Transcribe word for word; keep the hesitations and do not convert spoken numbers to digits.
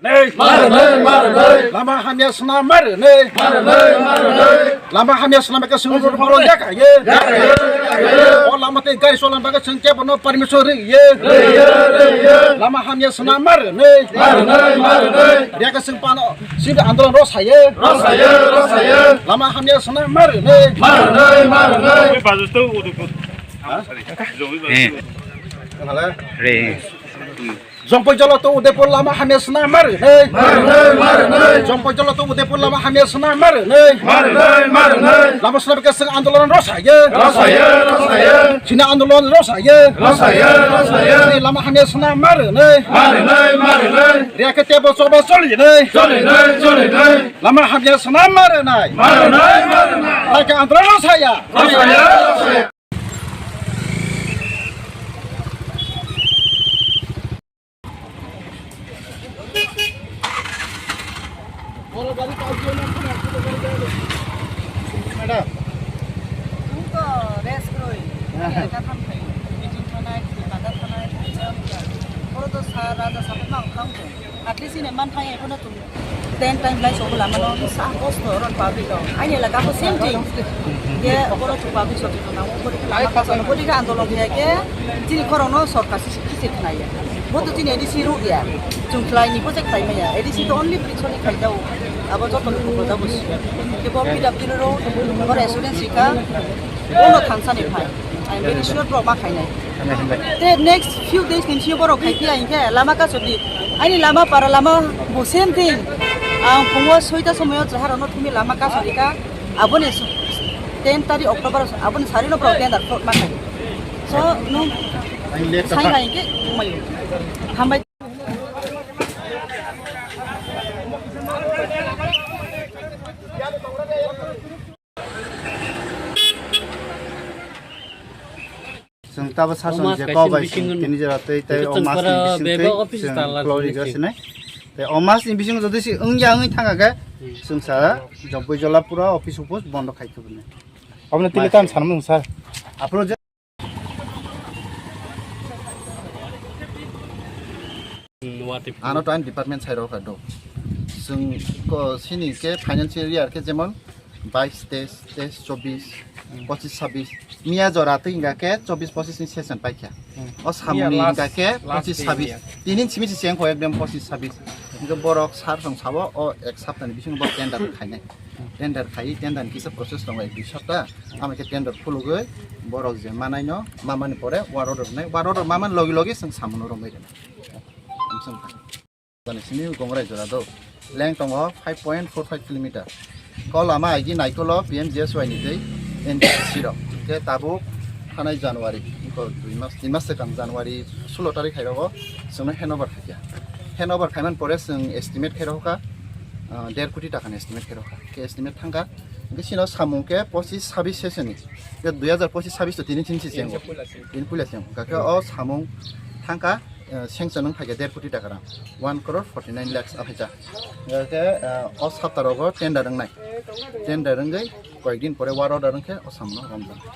Nei. Mar nei, mar nei. Lama hamya swnam mar nei. Mar nei, mar nei. Lama hamya swnam khe chwng rwrwk borok yakha ye. Yakha ye, yakha ye. O lama tei gari cholam bagwi chwng kebo no permission rwi ye. Rwi ye, rwi ye. Lama hamya swnam mar nei. Mar nei, mar nei. Rega chwng pano, chini andolon rw sa ye. Rw sa ye, rw sa ye. Lama hamya swnam mar nei. Mar nei, mar nei. Ui, bajo to, udu, udu. Ha? Re. Jongpoi jolo to Udaipur lama hamya swnam mar nei. Mar nei, mar nei. Jongpoi jolo to Udaipur lama hamya swnam mar nei. Mar nei, mar nei. Lama swnam khe chwng andolon rw sa ye. Rw sa ye, rw sa ye. Chini andolon rw sa ye. Rw sa ye, rw sa ye. Chini lama hamya swnam mar nei. Mar nei, mar nei. Rega khe tebo choba choli nei. Choli nei, choli nei. Lama hamya swnam mar nei. Mar nei, mar nei. Hai khe andolon rw sa ya. Rw sa ye, rw sa ye. Madam. Ang to rest roi. Ang to rest roi. Meeting thanai, Kolkata thanai, Kolkata. Oro to sa, raja sabai mang thang ko. At least ini man thang ya, kono tum. Ten time lai sobo lama no sa kosto ron public o. Aini elaka ko same thing. Ke oro chu public sobo na o bodi lama ka sono bodi ka andolon ya ke. Chini khorang no sorkar si si si khnai ya. Bo to chini A D C ru ya. Chung khlai ni project khlai maya. A D C to only bridge ni khai dao. Abo joto ni ko dao bo si. Ke bo pidap tiro ro. Bo assurance ka. Bo no thansa ni phai. I am very sure bro ma khai nai. Te next few days ni sio borok khai pia hinkhe lama kasodi. Aini lama para lama bo same thing. Ang phungo soita somoyo chahar no thumi lama kasodi ka. Aboni ten tari October aboni sari no borok tender float ma khai. So nung sai nai hinkhe kumayo. Hambai. Chwng tabo sason je kok bai chwng tini jora tei tei o mas ni bising tei chwng klori ga sinai. Tei o mas ni bising jodi si wngya wngwi thangkha khe chwng sa Jongpui Jola pura office upos bondo khai thubunai. Aboni tini tam sanmung sir. Aphuru je Ano to ani department sai rok kha do. Chwng ko sini ke financial year ke jemon bais, teis, teis, chobis, pochis, sabis. Miya jora twi hinga ke chobis, pochis ni session paikha. O samung ni hinga ke pochis, sabis. Tini simi si cheng ko ekdom pochis, sabis. Hinga borok sar song sabo o ek sapta ni bising bo tender khainai. Tender khai, tender ni kisa process tongo ek dui sapta. Ama ke tender phulugwi borok je manai no, mamani pore war order nai, war order mamani logi logi chwng samung no rombai rwnai. Jani simi Gongrai jora do. Length tongo five point four five kilometer. Kol lama agi naikolo P M G S Y ni tei N D C C rok. Ke tabuk thanai January, iko dui mas, tin mas swkang January sulo tarik hai rogo chwngno handover khaikha. Handover khaiman pore chwng estimate khai rokha, ah, der koti taka ni estimate khai rokha. Ke estimate thangkha. Hingke sino samung ke pochis sabis session ni. Ke dui hajar pochis sabis to tini tin si chengo. Tini puila chengo. Kake o samung thangkha. Eh, sanction wng phaikha der koti taka rang, one crore forty nine lakhs aphaikha. Hingke, eh, o sapta rogo tender wngnai, tender wngwi koyek din pore war order wngkhe o samno romjaknai.